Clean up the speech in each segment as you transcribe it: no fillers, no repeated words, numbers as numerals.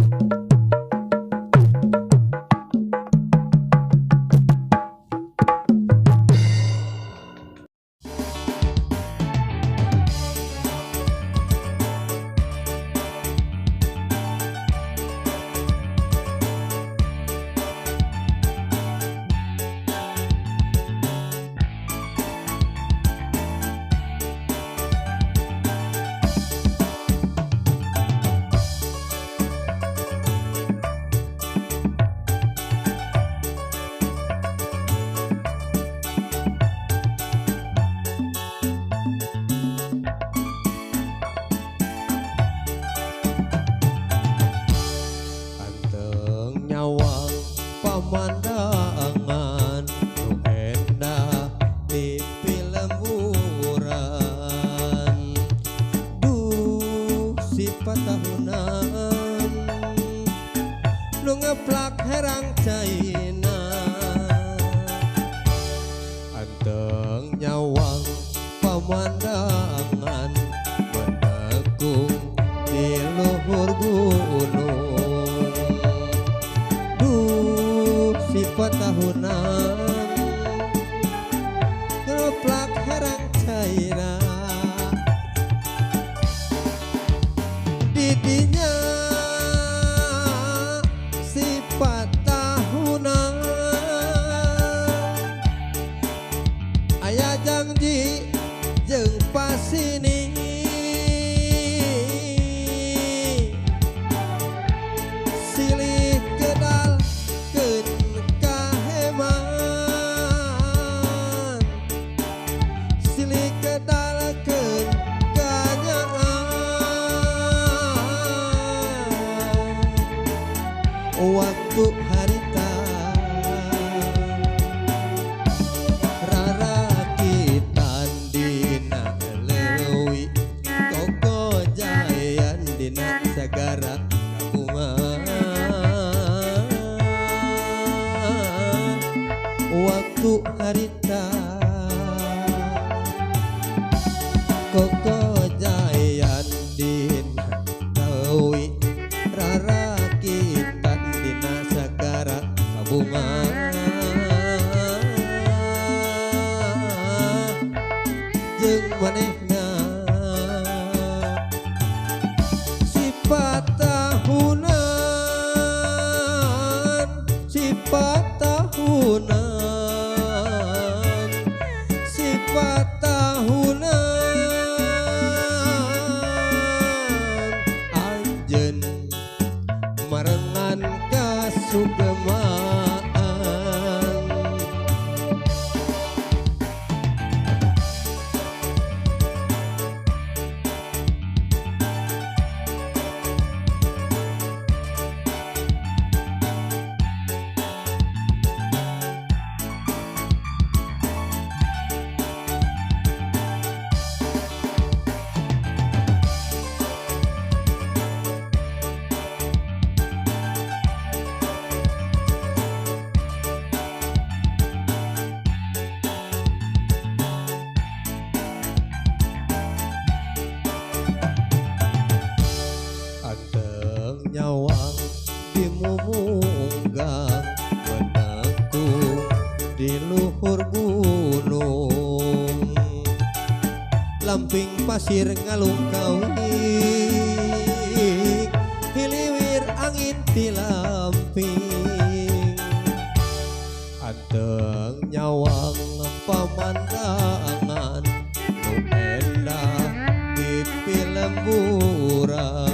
Anteng nyawang pamandangan nu endah di pilemburan. Duh sifat tahunan nu ngeplak herang caina. Anteng nyawang pamandangan menekung di luhur gunung. Duh sifat tahunan ngeplak herang caina. Didinya sifat tahunan aya janji jeung pasini. Silih kedalkeun kaheman, silih kedalkeun kanyaan. Waktu harita rarakitan dina leuwi, kokojayan dina sagara kabungan. Waktu harita kokojayan dina leuwi, rarakitan dina sagara kabungan. Jeung manehna sifat tahunan, sifat tahunan, sifat tahunan. Anjeun marengan kasugemaan. Anteng nyawang di mumunggang menekung di luhur gunung. Lamping pasir ngalungkawik hiliwir angin ti lamping. Anteng nyawang pamandangan nu endah di pilemburan.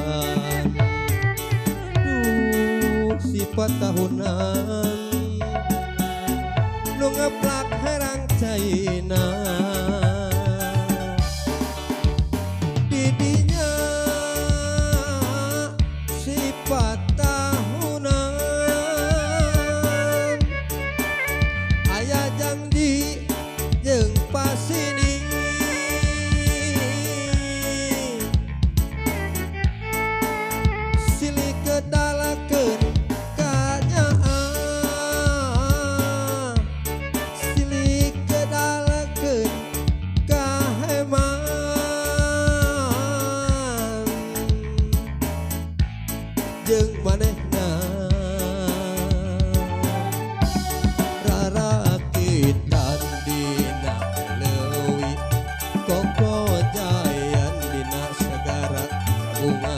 Duh sifat tahunan nu ngeplak herang caina. Didinya sifat tahunan aya janji jeung pasini. Silih kedalakeun kanyaan, silih kedalakeun kaheman. jeung manehna. Rarakitan dina leuwi, kokojayan dina sagara, kabungahan.